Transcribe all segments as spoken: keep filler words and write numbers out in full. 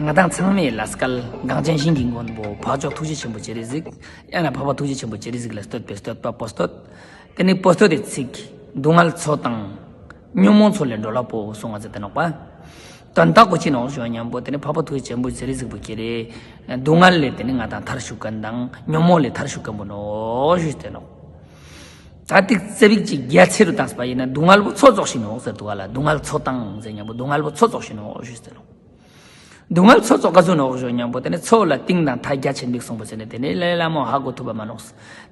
ང་དང་ཚང་མས་ལ་སྐལ་གངས་ཅན་ཞིང་གི་མགོན་པོ་འཕགས་མཆོག་ཐུགས་རྗེ་ཆེན་པོ་སྤྱན་རས་གཟིགས། ཡང་ན་འཕགས་པ་ཐུགས་རྗེ་ཆེན་པོ་སྤྱན་རས་གཟིགས་ལ་བསྟོད་པའི་བསྟོད་པ་པོ་སྟོད། དེ་ནས་པོ་སྟོད་དེ་ཚིག་སྡུག་བསྔལ་ཚོགས་དང་ཉོན་མོངས་ཚོགས་ལས་སྒྲོལ་བ་པོ་གསུང་བ་ཟེར་ཏེ་ནོག་པ། དོན་དག་པོ་ཅི་ནོག་ཞུ་བ་མཉམ་པོ་དེ་ནི་འཕགས་པ་ཐུགས་རྗེ་ཆེན་པོ་སྤྱན་རས་གཟིགས་པོ་ཁྱེད་རེ་སྡུག་བསྔལ་ལས་དེ་ནི་ང་དང་ཐར་ཤུགས་ཀན་དང་ཉོན་མོངས་ལས་ཐར་ཤུགས་ཀན་པོ་ནོག་ཞུས་ཏེ་ནོག་ད་ཏིག་ཙེ་བིག་ཅིག་རྒྱ་ཆེ་རུ་བཏང་སྤ་ཡིན་ན་སྡུག་བསྔལ་པོ་ཚོགས་རྫོགས་ཤིག་ནོག་ཟེར་འདུག་ག་ལ། སྡུག་བསྔལ་ཚོགས་དང་ཟེར་མཉམ་པོ་སྡུག་བསྔལ་པོ་ཚོགས་རྫོགས་ཤིག་ནོག་ཞུས་ཏེ་ནོག་སྡུག་བསྔལ་ཚོགས་རྫོགས་ག་ཟུག་ནོག་ཞུ་མཉམ་པོ་དེ་ནི་ཚོགས་ལ་གཏིང་དང་མཐའ་རྒྱ་ཆེན་པོ་གསུངས་པ་ཟེར་ནས་དེ་ནི་ལས་སླ་མོ་ཧ་གོ་ཐུབ་པ་མ་ནོག་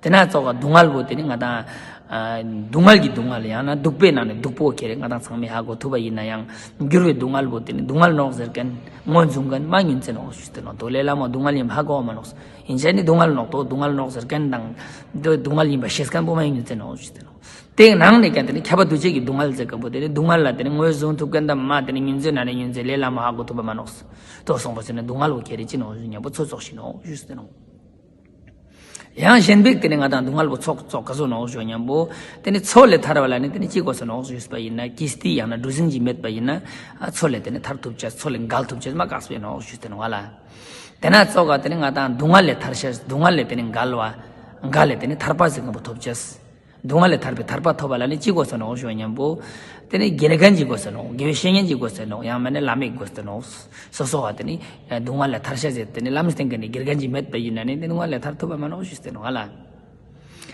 དེ་ན་ཙོག་ག་སྡུག་བསྔལ་པོ་དེ་ནི་ང་དང་སྡུག་བསྔལ་གྱི་སྡུག་བསྔལ་ཡང་ན་སྡུག་པའི་ནང་ནས་སྡུག་པོ་ཁྱེར་རེ་ང་དང་ཚང་མས་ཧ་གོ་ཐུབ་པ་ཡིན་ན་ཡང་འགྱུར་བའི་སྡུག་བསྔལ་པོ་དེ་ནི་སྡུག་བསྔལ་ནོག་ཟེར་མཁན་ངོས་འཛིན་མཁན་མ་ཉུང་ཙེ་ནོག་ཞུས་ཏེ་ནོག་དོ་ལས་སླ་མོ་སྡུག་བསྔལ་ཡིན་ཧ་གོ་བ་མ་ནོག་ཡིན་ཆ་ནི་སྡུག་བསྔལ་ནོག་དོ་སྡུག་བསྔལ་ནོག་ཟེར་མཁན་དང་དོ་སྡུག་བསྔལ་ཡིན་པ་ཤེས་མཁན་པོ་མ་ཉུང་ཙེ་ནོག་ཞུས་ཏེ་ནོག་དེའི་ནང་ནས་ཀྱང་དེ་ནི་ཁྱབ་པ་འདུ་བྱེད་ཀྱི་སྡུག་བསྔལ་ཟེར་མཁན་པོ་དེ་ནི་སྡུག་བསྔལ་ལ་དེ་ནི་ངོས་བཟུང་ཐུབ་མཁན་དང་མ་དེ་ནི་ཉུང་ཙེ་ན་ནི་ཉུང་ཙེ་ལས་སླ་མོ་ཧ་གོ་ཐུབ་པ་མ་ནོག་དོ་གསུངས་པ་ཟེར་ནི་སྡུག་བསྔལ་པོ་ཁྱེར་རེ་ཅི་ནོག་ཞུས་མཉམ་པོ་ཚོགས་རྫོགས་ཤིག་ནོག་ཞུས་ཏེ་ནོག་ཡང་གཞན་པའི་དེ་ནི་ང་དང་སྡུག་བསྔལ་པོ་ཚོགས་རྫོགས་ག་ཟུག་ནོག་ཞུ་མཉམ་པོ། དེ་ནི་ཚོགས་ལས་ཐར་བ་ལ་ནི་དེ་ནི་ཅི་དགོས་ས་ནོག་ཞུས་པ་ཡིན་ན་ཀིས་ཏི་ཡང་ན་གྲུ་གཟིངས་ཀྱི་མེད་པ་ཡིན་ན་ཨ་ཚོགས་ལས་དེ་ནི་ཐར་ཐུབ་ཅེས་ཚོགས་ལས་འགལ་ཐུབ་ཅེས་མ་དཀགས་པས་ནོག་ཞུས་ཏེ་ནོག་ལ། དེ་ན་ཙོག་ག་དེ་ནི་ང་དང་སྡུག་བསྔལ་ལས་ཐར་ཤེས་སྡུག་བསྔལ་ལས་དེ་ནི་འགལ་བ། འགལ་ལས་དེ་ནི་ཐར་པ་ཟེར་མཁན་པོ་ཐོབ་ཅེས། སྡུག་བསྔལ་ལས་ཐར་པའི་ཐར་པ་ཐོབ་པ་ལ་ནི་ཅི་དགོས་ས་ནོག་ཞུ་བ་མཉམ་པོ། དེ་ནི་དགེ་རྒན་གྱི་དགོས་ས་ནོག་དགེ་བའི་བཤེས་གཉེན་གྱི་དགོས་ས་ནོག་ཡང་མིན་ན་བླ་མའི་དགོས་ས་ནོག་སོ་སོ་བ་དེ་ནི་སྡུག་བསྔལ་ལས་ཐར་ཤེས་ཟེར་དེ་ནི་ལམ་སྟོན་མཁན་ནི་དགེ་རྒན་གྱི་མེད་པ་ཡིན་ན་ནི་དེ་སྡུག་བསྔལ་ལས་ཐར་ཐུབ་པ་མ་ནོག་ཞུས་ཏེ་ནོག་ལ།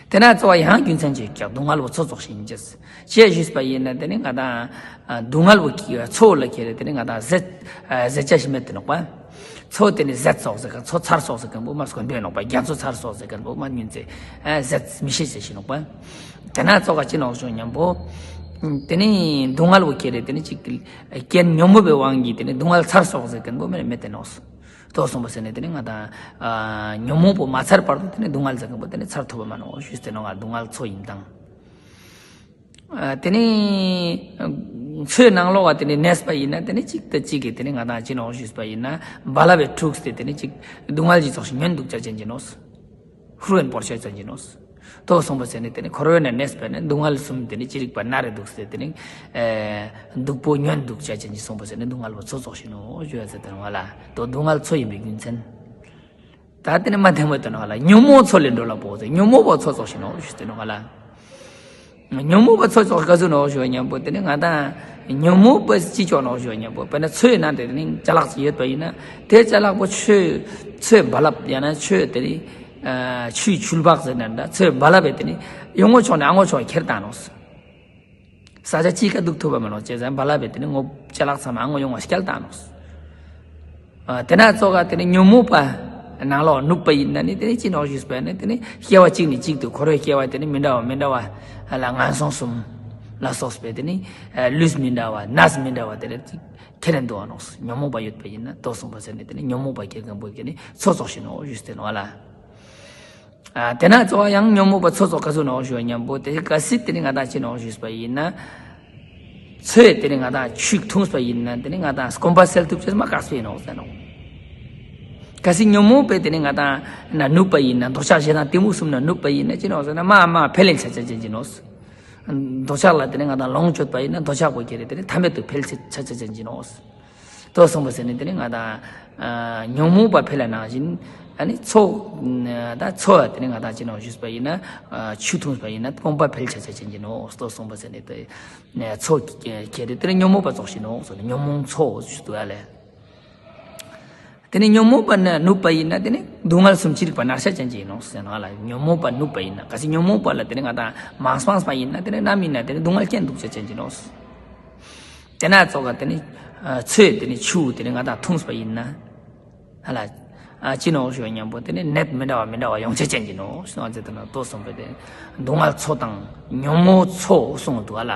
དེ་ན་ཙོག་ཡང་རྒྱུ་མཚན་གྱིས་ཀྱང་སྡུག་བསྔལ་པོ་ཚོགས་རྫོགས་ཤིག་ཡིན་ཅེས། ཅེས་ཞུས་པ་ཡིན་ན་དེ་ནི་ང་དང་སྡུག་བསྔལ་པོ་ཚོགས་ལ་ཁྱེར་རེ་དེ་ནི་ང་དང་ཟད་ཟད་ཅེས་ཤིག་མེད་དེ་ནོག་པ། ཚོགས་དེ་ནི་ཟད་སོགས་ཟེར་མཁན་ཚོགས་ཚར་སོགས་ཟེར་མཁན་པོ་མ་སྐོན་པས་ནོག་པ། རྒྱ་མཚོ་ཚར་སོགས་ཟེར་མཁན་པོ་མ་ཉུང་ཙེ་ཟད་མི་ཤེས་ཟེར་ཞིག་ནོག་པ། དེ་ན་ཙོག་ག་ཅི་ནོག་ཞུ་མཉམ་པོ། དེ་ནི་སྡུག་བསྔལ་པོ་ཁྱེར་རེ་དེ་ནི་ཅིག་རྐྱེན་ཉོན་མོངས་པའི་དབང་གིས་དེ་ནི་སྡུག་བསྔལ་ཚར་སོགས་ཟེར་མཁན་པོ་མེད་མེད་དེ་ནོག་དོ་གསུངས་པ་ཟེར་ནས་དེ་ནི་ང་དང་ཉོན་མོངས་པོ་མ་ཚར་བར་དུ་དེ་ནི་སྡུག་བསྔལ་ཟེར་མཁན་པོ་དེ་ནི་ཚར་ཐུབ་པ་མ་ནོག་ཞུས་ཏེ་ནོག་སྡུག་བསྔལ་ཚོགས་ཡིན་དང་། ཨ་དེ་ནི་ཨ་ཚོའི་ནང་ལོགས་ལ་དེ་ནི་གནས་པ་ཡིན་ན་དེ་ནི་གཅིག་དང་གཅིག་གིས་དེ་ནི་ང་དང་ཅི་ནོག་ཞུས་པ་ཡིན་ན་རྦ་རླབས་པའི་འཁྲུགས་ཏེ་དེ་ནི་གཅིག་སྡུག་བསྔལ་གྱི་ཚོགས་ཤིག་ཉོན་སྡུག་ཅེས་ཅན་གྱི་ནོག་ཧུར་བན་པོར་ཤ་ཅན་གྱི་ནོག་དོ་གསུངས་པ་ཟེར་ནས་དེ་ནི་འཁོར་བའི་ནང་གནས་པ་ནི་སྡུག་བསྔལ་གསུམ་དེ་ནི་ཅི་རིགས་པ་ན་རེ་འདུག་སྟེ་དེ་ནི་ཨ་སྡུག་པོ་ཉོན་སྡུག་ཅེས་ཅན་གྱི་གསུངས་པ་ཟེར་ནས་སྡུག་བསྔལ་པོ་ཚོགས་རྫོགས་ཤིག་ནོག་ཞུ་ཡ་ཟེར་དེ་ནོག་ལ། དོ་སྡུག་བསྔལ་ཚོགས་ཡིན་པའི་རྒྱུ་མཚན། ད་དེ་ནི་མ་འཐེན་མོ་དེ་ནོག་ལ། ཉོན་མོངས་ཚོགས་ལས་སྒྲོལ་བ་པོ་ཟེར་ཉོན་མོངས་པ་ཚོགས་རྫོགས་ཤིག་ནོག་ཞུས་ཏེ་ནོག་ལ། ཉོན་མོངས་པ་ཚོགས་རྫོགས་ག་ཟུག་ནོག་ཞུ་མཉམ་པོ་དེ་ནི་ང་དང་ཉོན་མོངས་པ་ཅི་ཆོག་ནོག་ཞུ་མཉམ་པོ་དཔེར་ན་ཚོའི་ནང་དེ་ནི་ཅ་ལག་ཅིག་ཡོད་པ་ཡིན་ན་དེ་ཅ་ལག་པོ་ཆུ་ཚོའི་རྦ་རླབས་ཡང་ན་ཆུ་དེ་ནི་ཆུའི་ཆུ་ལྦག་ཟེར་ན་འདྲ་ཚོའི་རྦ་རླབས་པས་དེ་ནི་ཡོང་ངོ་ཆོག་ནས་ཨ་ངོ་ཆོག་ཁྱེར་བཏང་ནོག་ས་ཆ་གཅིག་ག་འདུག་ཐུབ་པ་མ་ནོག་ཅེས་ཟེར་རྦ་རླབས་པས་དེ་ནི་ངོ་ཅ་ལག་ཚང་མ་ཨ་ངོ་ཡོང་བ་སྐྱལ་བཏང་ནོག་ཨ་དེ་ན་ཙོག་ག་དེ་ནི་ཉོན་མོངས་པ་ནང་ལོགས་ནུབ་པ་ཡིན་ན་ནི་དེ་ནི་ཅི་ནོག་ཞུས་པ་ནི་དེ་ནི་སྐྱེ་བ་གཅིག་ནས་གཅིག་ཏུ་འཁོར་བའི་སྐྱེ་བ་དེ་ནི་མི་འདྲ་བ་མི་འདྲ་བ་ལ་ངན་སོང་གསུམ་ལ་སོགས་པའི་དེ་ནི་ལུས་མི་འདྲ་བ་ནས་མི་འདྲ་བ་དེ་ནི་ཁྱེར་རེ་འདུག་བ་ནོག་ཉོན་མོངས་པ་ཡོད་པ་ཡིན་ན་དོ་གསུངས་པ་ཟེར་ནས་དེ་ནི་ཉོན་མོངས་པ་ཁྱེར་མཁན་པོ་དེ་ནི་ཚོགས་རྫོགས་ཤིག་ནོག་ཞུས་ཏེ་ནོག་ལ། ཨ་དེ་ན་ཙོག་ཡང་ཉོན་མོངས་པ་ཚོགས་རྫོགས་ག་ཟུག་ནོག་ཞུ་བ་མཉམ་པོ་དེ་གལ་སྲིད་དེ་ནི་ང་དང་ཅི་ནོག་ཞུས་པ་ཡིན་ན། ཚོས་དེ་ནི་ང་དང་ཆུ་འཐུངས་པ་ཡིན་ན་དེ་ནི་ང་དང་སྐོམ་པ་སེལ་ཐུབ་ཅེས་མ་དཀགས་པས་ནོག་ཟེར་ནོག་གལ་སྲིད་ཉོན་མོངས་པས་དེ་ནི་ང་དང་ན་ནུབ་པ་ཡིན་ན་འདོད་ཆགས་ཞེ་སྡང་གཏི་མུག་གསུམ་ན་ནུབ་པ་ཡིན་ན་ཅི་ནོག་ཟེར་ན་མ་མ་འཕེལ་ལེན་ཆ་ཆ་ཅན་གྱི་ནོག་འདོད་ཆགས་ལ་དེ་ནི་ང་དང་ལོངས་སྤྱོད་པ་ཡིན་ན་འདོད་ཆགས་པོ་ཁྱེར་རེ་དེ་ནི་ཐ་མལ་དུ་འཕེལ་ཆ་ཆ་ཅན་གྱི་ནོག་དོ་གསུངས་པ་ཟེར་ནས་དེ་ནི་ང་དང་ཉོན་མོངས་པ་འཕེལ་ལ་ནང་བཞིན་ཨ་ནི་ཚོགས་ད་ཚོགས་དེ་ནི་ང་དང་ཅི་ནོག་ཞུས་པ་ཡིན་ན་ཆུ་འཐུངས་པ་ཡིན་ན་སྐོམ་པ་འཕེལ་ཆ་ཆ་ཅན་གྱི་ནོག་དོ་གསུངས་པ་ཟེར་ནས་དེ་ཚོགས་ཁྱེར་རེ་དེ་ནི་ཉོན་མོངས་པ་ཚོགས་ཤིག་ནོག་ཟེར་ནས་ཉོན་མོངས་ཚོགས་ཞུ་དུ་ཨ་ལས། དེ་ནི་ཉོན་མོངས་པ་ནི་ནུབ་པ་ཡིན་ན་དེ་ནི་སྡུག་བསྔལ་གསུམ་ཅི་རིགས་པ་ན་ཤ་ཅན་གྱི་ཡིན་ནོག་ཟེར་ནོག་ལ། ཉོན་མོངས་པ་ནུབ་པ་ཡིན་ན་གལ་སྲིད་ཉོན་མོངས་པ་ལ་དེ་ནི་ང་དང་མ་སྤངས་པ་ཡིན་ན་དེ་ནི་ནམ་ཡིན་ན་དེ་ནི་སྡུག་བསྔལ་ཅན་འདུག་ཅེས་ཅན་གྱི་ནོག་དེ་ན་ཙོག་ག་དེ་ནི་ཚོས་དེ་ནི་ཆུ་དེ་ནི་ང་དང་འཐུངས་པ་ཡིན་ན་ཧ་ལ་ཅི་ནོག་ཞུ་མཉམ་པོ་དེ་ནི་ནད་མི་འདྲ་བ་མི་འདྲ་བ་ཡོང་ཅེས་ཅན་གྱི་ནོག་ཟེར་ནོག་དོ་གསུངས་པ་དེ་སྡུག་བསྔལ་ཚོགས་དང་ཉོན་མོངས་ཚོགས་གསུངས་འདུག་ཨ་ལ།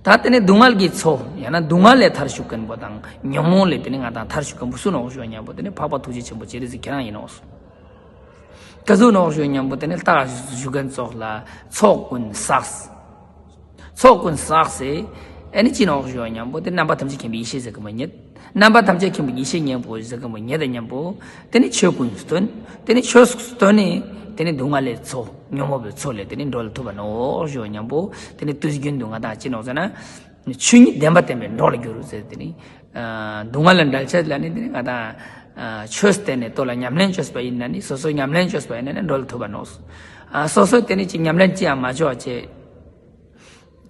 ད་དེ་ནི་སྡུག་བསྔལ་གྱི་ཚོགས་ཡང་ན་སྡུག་བསྔལ་ལས་ཐར་ཤུགས་ཀན་པོ་དང་ཉོན་མོངས་ལས་དེ་ནི་ང་དང་ཐར་ཤུགས་ཀན་པོ་སུ་ནོག་ཞུ་མཉམ་པོ་དེ་ནི་འཕགས་པ་ཐུགས་རྗེ་ཆེན་པོ་སྤྱན་རས་གཟིགས་ཁྱེད་རང་ཡིན་ནོག་ག་ཟུག་ནོག་ཞུ་མཉམ་པོ་དེ་ནི་ལྟ་ཞུ་མཁན་ཚོགས་ལ་ཚོགས་ཀུན་བསགས། ཚོགས་ཀུན་བསགས་སེ། ཨེ་ནི་ཅི་ནོག་ཞུ་མཉམ་པོ་དེ་རྣམ་པ་ཐམས་ཅད་མཁྱེན་པའི་ཡེ་ཤེས་ཟེར་གི་མོ་ཉིད། རྣམ་པ་ཐམས་ཅད་མཁྱེན་པའི་ཡེ་ཤེས་མཉམ་པོ་ཟེར་གི་མོ་ཉིད་དང་མཉམ་པོ། དེ་ནི་ཆོས་ཀུན་སྟོན། དེ་ནི་ཆོས་སྟོན་ནས་དེ་ནི་སྡུག་བསྔལ་ལས་ཚོགས་ཉོན་མོངས་པའི་ཚོགས་ལས་དེ་ནི་སྒྲོལ་ཐུབ་པ་ནོག་ཞུ་མཉམ་པོ་དེ་ནི་དུས་རྒྱུན་དུ་ང་དང་ཅི་ནོག་ཟེར་ན། ཆོས་ཉིད་བདེན་པ་བསྟན་པའི་འགྲོ་ལ་འགྱུར་ཟེར་དེ་ནི། སྡུག་བསྔལ་ལས་འབྲལ་ཆེད་ལ་ནི་དེ་ནི་ང་དང་། ཆོས་བསྟན་ནས་ལྟོ་ལ་ཉམས་ལེན་བཅོས་པ་ཡིན་ན་ནི་སོ་སོའི་ཉམས་ལེན་བཅོས་པ་ཡིན་ན་ནི་འགྲོ་ལ་ཐུབ་པ་ནོག་སོ་སོའི་དེ་ནི་ཅིག་ཉམས་ལེན་ཅི་ཡང་མ་བཅོ་བ་བྱས།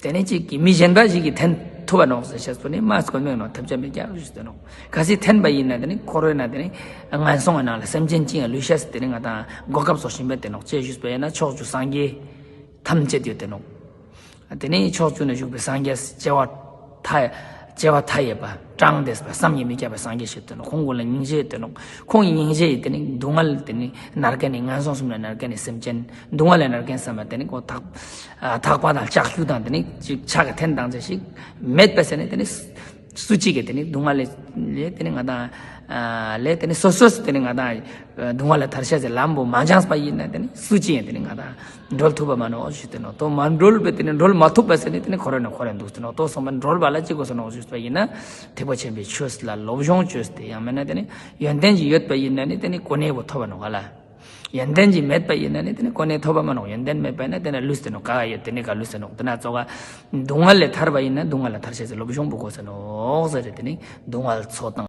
དེ་ནས་ཅིག་གི་མི་གཞན་པ་ཞིག་གིས་འཐེན་ཐུབ་པ་ནོག་ཟེར་བཤད་པ་ནི་མ་དཀོན་མེད་ནོག་ཐབས་ཆག་མེད་ཀྱང་ཞུས་ཏེ་ནོག་གལ་སྲིད་འཐེན་པ་ཡིན་ན་དེ་ནི་འཁོར་བའི་ནང་དེ་ནི་ངན་སོང་གི་ནང་ལ་སེམས་ཅན་ཅི་ཡང་ལུས་ཤེས་དེ་ནི་ང་དང་གོ་སྐབས་སོགས་བྱིན་པས་དེ་ནོག་ཅེས་ཞུས་པ་ཡིན་ན་ཕྱོགས་བཅུ་སངས་རྒྱས་ཐམས་ཅད་ཡོད་དེ་ནོག་དེ་ནི་ཕྱོགས་བཅུ་ན་བཞུགས་པའི་སངས་རྒྱས་བྱེ་བ་མཐའ་བྱེ་བ་མཐའ་ཡས་པ་གྲངས་འདས་པ་བསམ་གྱིས་མི་ཁྱབ་པའི་སངས་རྒྱས་ཞིག་དེ་ནོག་ཁོང་ཀུན་ལ་སྙིང་རྗེ་དེ་ནོག་ཁོང་གི་སྙིང་རྗེ་ཡིས་དེ་ནི་སྡུག་བསྔལ་དེ་ནི་མནར་མཁན་ནི་ངན་སོང་གསུམ་ན་མནར་མཁན་ནི་སེམས་ཅན་སྡུག་བསྔལ་ལས་མནར་མཁན་བསམ་པ་དེ་ནི་ཁོ་ཐག་ཨ། ཐག་པ་དང་ལྕགས་ཀྱུ་དང་དེ་ནི་ཅིག་ཕྱག་གི་འཐེན་དང་ཅི་ཞིག་མེད་པ་ཟེར་ནས་དེ་ནི་སུ་གཅིག་གིས་དེ་ནི་སྡུག་བསྔལ་ལས་ལས་དེ་ནི་ང་དང་ཨ། ལས་དེ་ནི་སོ་སོས་དེ་ནི་ང་དང་སྡུག་བསྔལ་ལས་ཐར་ཤེས་ཟེར་ལམ་པོ་མ་སྦྱངས་པ་ཡིན་ན་དེ་ནི་སུ་གཅིག་ཡང་དེ་ནི་ང་དང་འགྲོལ་ཐུབ་པ་མ་ནོག་ཞུས་ཏེ་ནོག་དོ་མ་འགྲོལ་བས་དེ་ནི་འགྲོལ་མ་ཐུབ་པ་ཟེར་ནས་དེ་ནི་འཁོར་བ་ནས་འཁོར་བར་འདུག་སྟེ་ནོག་དོ་སོང་པ་འགྲོལ་བ་ལ་ཅི་དགོས་ས་ནོག་ཞུས་པ་ཡིན་ན་ཐེག་པ་ཆེན་པོའི་ཆོས་ལ་སློབ་སྦྱོང་བཅོས་ཏེ་ཡང་མིན་ན་དེ་ནི་ཡོན་ཏན་ཅིག་ཡོད་པ་ཡིན་ན་ནི་དེ་ནི་གོ་གནས་པོ་ཐོབ་པ་ནོག་ག་ལ། ཡོན་ཏན་ཅིག་མེད་པ་ཡིན་ན་ནི་དེ་ནི་གོ་གནས་ཐོབ་པ་མ་ནོག་ཡོན་ཏན་མེད་པ་ཡིན་ན་དེ་ན་ལུས་ཏེ་ནོག་ག་ཡོད་དེ་ནི་ག་ལུས་ཏེ་ནོག་དེ་ན་ཙོགས་སྡུག་བསྔལ་ལས་ཐར་བ་ཡིན་ན་སྡུག་བསྔལ་ལས་ཐར་ཤེས་ཟེར་སློབ་སྦྱོང་པོ་དགོས་ས་ནོག་ཟེར་རེད། དེ་ནི་སྡུག་བསྔལ་ཚོགས་དང་